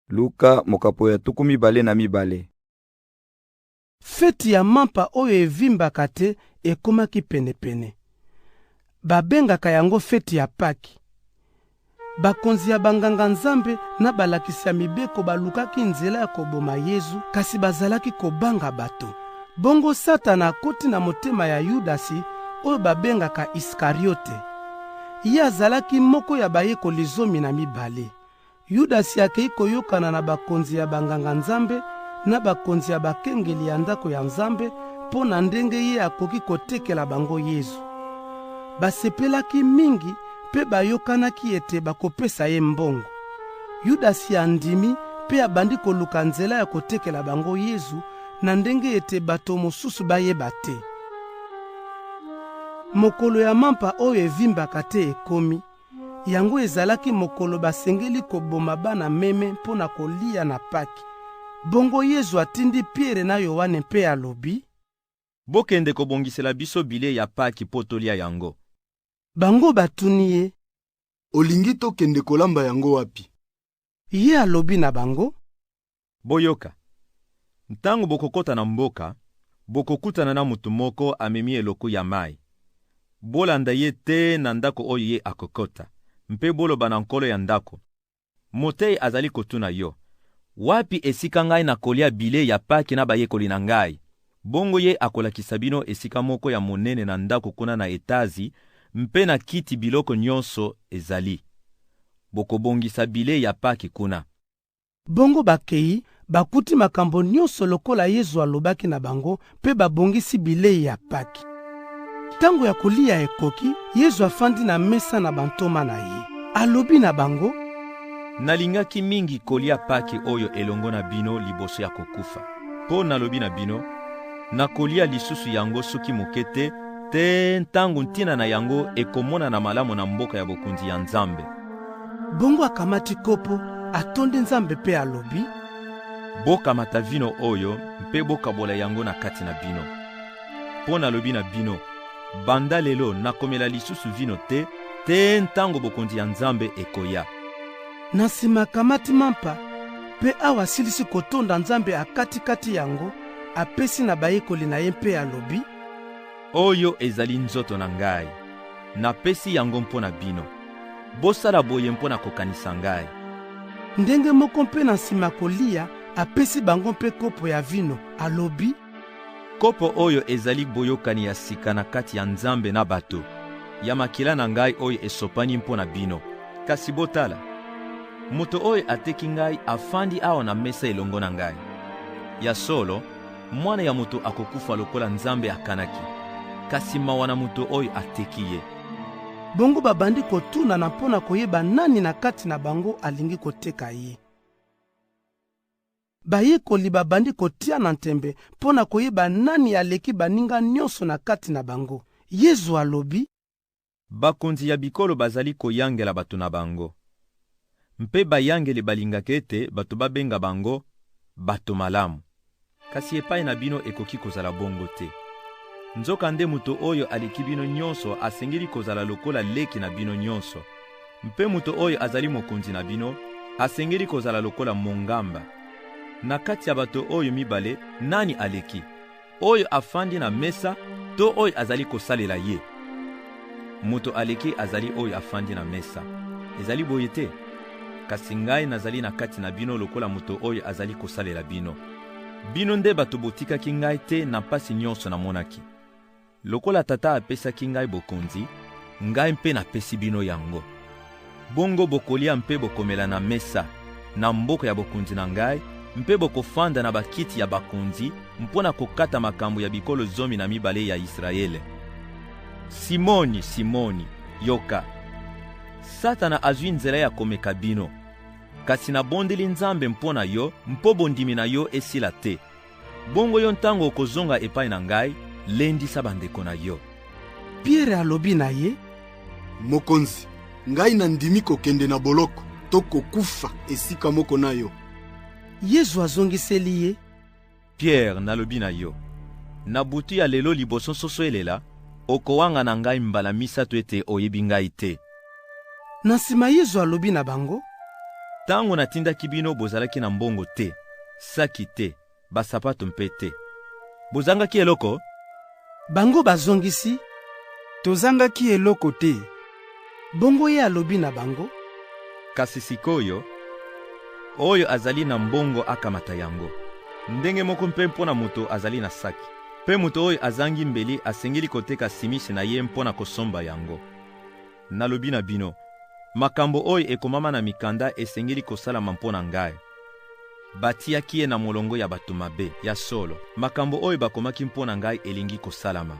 Luka mokapo ya 22. Feti ya mampa oyo evimbaka te ekomaki penepene. Babengaka yango feti ya Paki. Bakonzi ya banganga-Nzambe na balakisi ya mibeko balukaki nzela ya koboma Yezu, kasi bazalaki kobanga bato. Bongo Satana akoti na motema ya Yudasi oyo babengaka Iskariote. Ye azalaki moko ya bayekoli 12. Yudasi akei koyokana na bakonzi ya banganga-Nzambe na bakonzi ya bakengeli ya ndako ya Nzambe mpo na ndenge ye akoki kotekela bango Yezu. Basepelaki mingi mpe bayokanaki ete bakopesa ye mbongo. Yudasi andimi mpe abandi koluka nzela ya kotekela bango Yezu na ndenge ete bato mosusu bayeba te. Mokolo ya mampa oyo evimbaka te ekomi. Yango ezalaki mokolo basengeli koboma bana meme mpo na kolia na Paki. Bongo Yezu atindi Piere na Yoane mpe alobi: Bokende kobongisela biso bilei ya Paki mpo tolia yango. Bango batuni ye: Olingi tokende kolamba yango wapi? Ye alobi na bango: Boyoka, ntango bokokota na mboka, bokokutana na moto moko amemi eloko ya mai. Bolanda ye te na ndako oyo ye akokota, mpe boloba na nkolo ya ndako: Motei azali kotuna yo, wapi esika ngai nakolia bilei ya Paki na bayekoli na ngai? Bongo ye akolakisa bino esika moko ya monene na ndako kuna na etazi, mpe na kiti biloko nyonso ezali. Bokobongisa bilei ya Paki kuna. Bongo bakei, bakuti makambo nyonso lokola Yezu alobaki na bango, mpe babongisi bilei ya Paki. Tango ya kolia ekoki, Yezu afandi na mesa na bantoma na ye. Alobi na bango: Nalingaki mingi kolia Paki oyo elongo na bino liboso ya kokufa. Mpo nalobi na bino, nakolia lisusu yango soki moke te, te ntango ntina na yango ekomonana malamu na mboka ya bokonzi ya Nzambe. Bongo akamati kopo, atondi Nzambe mpe alobi: Bokamata vino oyo mpe bokabola yango na kati na bino. Mpo nalobi na bino, banda lelo nakomela lisusu vino te, te ntango bokonzi ya Nzambe ekoya. Na nsima akamati mampa, mpe awa asilisi kotonda Nzambe, akatikati yango, apesi na bayekoli na ye mpe alobi: Oyo ezali nzoto na ngai, napesi yango mpo na bino. Bosala boye mpo na kokanisa ngai. Ndenge moko mpe na nsima kolia, apesi bango mpe kopo ya vino, alobi: Kopo oyo ezali boyokani ya sika na kati ya Nzambe na bato, ya makila na ngai oyo esopani mpo na bino. Kasi botala, moto oyo ateki ngai afandi awa na mesa elongo na ngai. Ya solo, mwana ya moto akokufa lokola Nzambe akanaki, kasi mawa na moto oyo ateki ye. Bongo babandi kotunana mpo na koyeba nani na kati na bango alingi koteka ye. Bayekoli babandi kotia na ntembe mpo na koyeba nani aleki baninga nyonso na kati na bango. Yezu alobi: Bakonzi ya bikolo bazali koyangela bato na bango, mpe bayangeli balingaka ete bato babenga bango bato malamu. Kasi epai na bino ekoki kozala bongo te. Nzokande moto oyo aleki bino nyonso asengeli kozala lokola leki na bino nyonso, mpe moto oyo azali mokonzi na bino asengeli kozala lokola mongamba. Na kati ya bato oyo mibale, nani aleki? Oyo afandi na mesa to oyo azali kosalela ye? Moto aleki azali oyo afandi na mesa. Ezali boye te? Kasi ngai nazali na kati na bino lokola moto oyo azali kosalela bino. Bino nde bato botikaki ngai te na mpasi nyonso namonaki. Lokola Tata apesaki ngai bokonzi, ngai mpe napesi bino yango. Bongo bokolia mpe bokomela na mesa na mboka ya bokonzi na ngai, mpe bokofanda na bakiti ya bakonzi mpo na kokata makambo ya bikolo 12 ya Israele. Simoni, Simoni, yoka! Satana azwi nzela ya komeka bino, kasi nabondeli Nzambe mpo na yo, mpo bondimi na yo esila te. Bongo yo ntango okozonga epai na ngai, lendisa bandeko na yo. Piere alobi na ye: Mokonzi, ngai nandimi kokende na boloko to kokufa esika moko na yo. Yezu azongiseli ye: Piere, nalobi na yo, na butu ya lelo liboso nsoso elela, okowanga na ngai mbala misato ete oyebi ngai te. Na nsima Yezu alobi na bango: Ntango natindaki bino, bozalaki na mbongo te, saki te, basapato mpe te. Bozangaki eloko? Bango bazongisi: Tozangaki eloko te. Bongo ye alobi na bango: Kasi sikoyo, oyo azali na mbongo akamata yango. Ndenge moko mpe mpo na moto azali na saki. Mpe moto oyo azangi mbeli asengeli koteka simisi na ye mpo na kosomba yango. Nalobi na bino, makambo oyo ekomama na mikanda esengeli kosalama mpo na ngai. Batiaki ye na molongo ya bato mabe. Ya solo, makambo oyo bakomaki mpo na ngai elingi kosalama.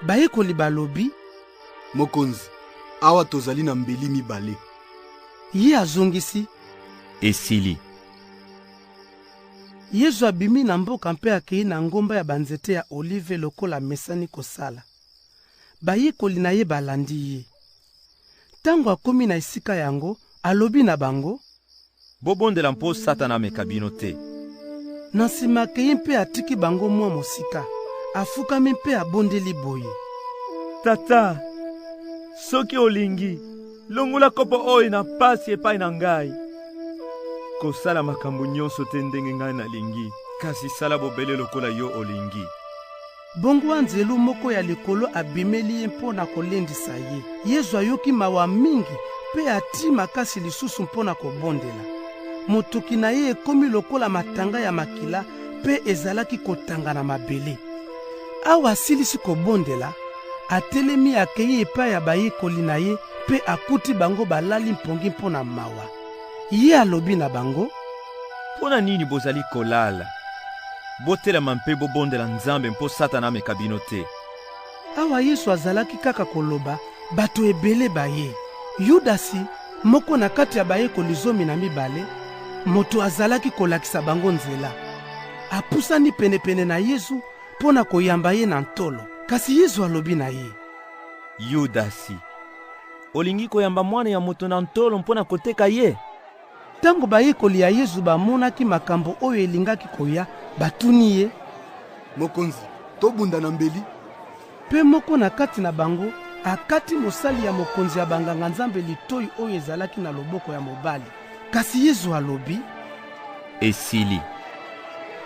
Bayekoli balobi: Mokonzi, awa tozali na mbeli mibale. Ye azongisi: Esili. Yezu abimi na mboka mpe akei na ngomba ya banzete ya olive lokola amesani kosala. Bayekoli na ye balandi ye. Ntango akomi na esika yango, alobi na bango: Bobondela mpo Satana ameka bino te. Na nsima akei mpe atiki bango mwa mosika, afukami mpe abondeli boye: Tata, soki olingi, longola kopo oyo na pasi epai na ngai. Kosala makambo nyonso te ndenge ngai nalingi, kasi sala bobele lokola yo olingi. Bongo anzelu moko ya likolo abimeli ye mpo na kolendisa ye. Yezu ayoki mawa mingi mpe atii makasi lisusu mpo na kobondela. Motoki na ye ekomi lokola matanga ya makila mpe ezalaki kotanga na mabele. Awa asilisi kobondela, atelemi akei epai ya bayekoli na ye mpe akuti bango balali mpongi mpo na mawa. Ye alobi na bango: Mpo na nini bozali kolala? Botelema mpe bobondela Nzambe mpo Satana ameka bino te. Awa Yesu azalaki kaka koloba, bato ebele baye. Yudasi, moko na kati ya bayekoli 12, moto azalaki kolakisa bango nzela, apusani penepene na Yesu mpo na koyamba ye na ntolo. Kasi Yesu alobi na ye: Yudasi, olingi koyamba mwana ya moto na ntolo mpo na koteka ye? Ntango bayekoli ya Yesu bamonaki makambo oyo elingaki koya, batuni ye: Mokonzi, tobunda na mbeli? Mpe moko na kati na bango akati mosali ya mokonzi ya banganga-nzambe litoi oyo ezalaki na loboko ya mobali. Kasi Yesu alobi: Esili.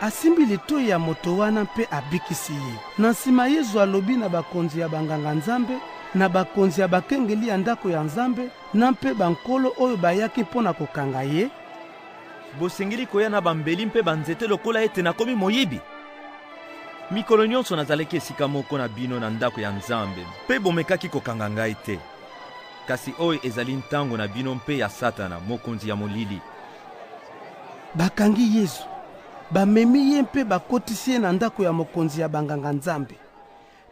Asimbi litoi ya moto wana mpe abikisi ye. Na nsima Yesu alobi na bakonzi ya banganga-nzambe, na bakonzi ya bakengeli ya ndako ya Nzambe, na mpe bankolo oyo bayaki mpo na kokanga ye: Bosengeli koya na bambeli mpe banzete lokola ete nakomi moyibi? Mikolo nyonso nazalaki esika moko na bino na ndako ya Nzambe, mpe bomekaki kokanga ngai te. Kasi oyo ezali ntango na bino mpe ya Satana, mokonzi ya molili. Bakangi Yesu, bamemi ye mpe bakotisi ye na ndako ya mokonzi ya banganga-nzambe.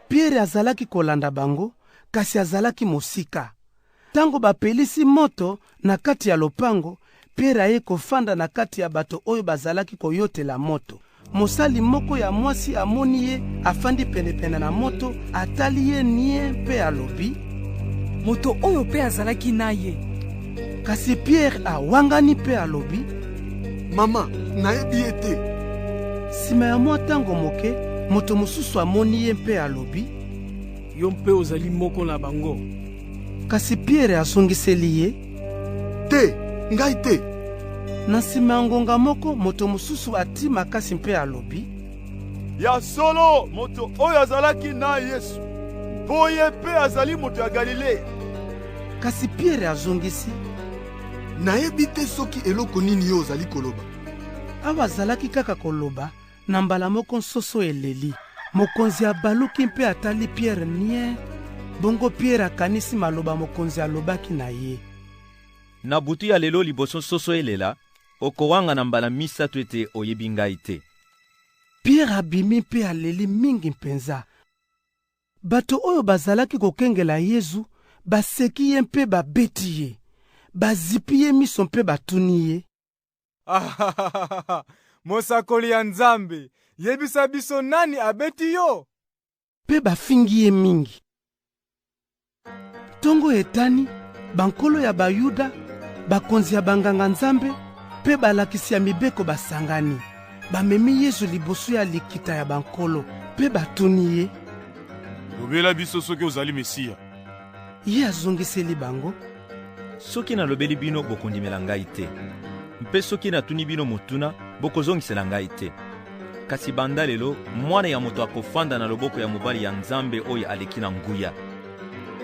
Piere azalaki kolanda bango, kasi azalaki mosika. Ntango bapelisi moto na kati ya lopango, Piere aye kofanda na kati ya bato oyo bazalaki koyotela moto. Mosali moko ya mwasi amoni ye afandi penepene na moto, atali ye nie mpe alobi: Moto oyo mpe azalaki na ye. Kasi Piere awangani mpe alobi: Mama, nayebi ye te. Sima ya mwa ntango moke, moto mosusu amoni ye mpe alobi: Yo mpe ozali moko na bango. Kasi Piere azongiseli ye: Te, ngai te. Na nsima ya ngonga moko, moto mosusu ati makasi mpe alobi: Ya solo, moto oyo azalaki na Yesu, mpo ye mpe azali moto ya Galilea. Kasi Piere azongisi: Nayebi te soki eloko nini yo ozali koloba. Awa azalaki kaka koloba, na mbala moko nsoso eleli. Mokonzi abaluki mpe atali Piere nie. Bongo Piere akanisi maloba mokonzi alobaki na ye: Na butu ya lelo, liboso nsoso elela, okowanga na mbala misato ete oyebi ngai te. Piere abimi mpe aleli mingi mpenza. Bato oyo bazalaki kokengela Yezu baseki ye mpe babeti ye, bazipi ye miso mpe batuni ye: Mosakoli ya Nzambe, yebisa biso nani abeti yo? Mpe bafingi ye mingi. Ntongo etani, bankolo ya Bayuda, bakonzi ya banganga-nzambe mpe balakisi ya mibeko basangani. Bamemi Yezu liboso ya likita ya bankolo mpe batuni ye: Lobela biso soki ozali Mesia. Ye azongiseli bango: Soki nalobeli bino, bokondimela ngai te. Mpe soki natuni bino motuna, bokozongisela ngai te. Kasi banda lelo, Mwana ya moto akofanda na loboko ya mobali ya Nzambe oyo aleki na nguya.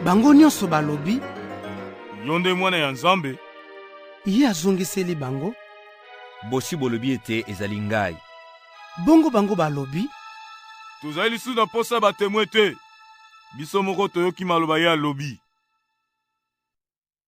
Bango nyonso balobi, Yo nde Mwana ya Nzambe? Ye azongiseli bango, Bosi bolobi ete ezali ngai. Bongo bango balobi, Tozali lisusu na mposa ya batemwe te. Biso moko toyoki maloba ye alobi.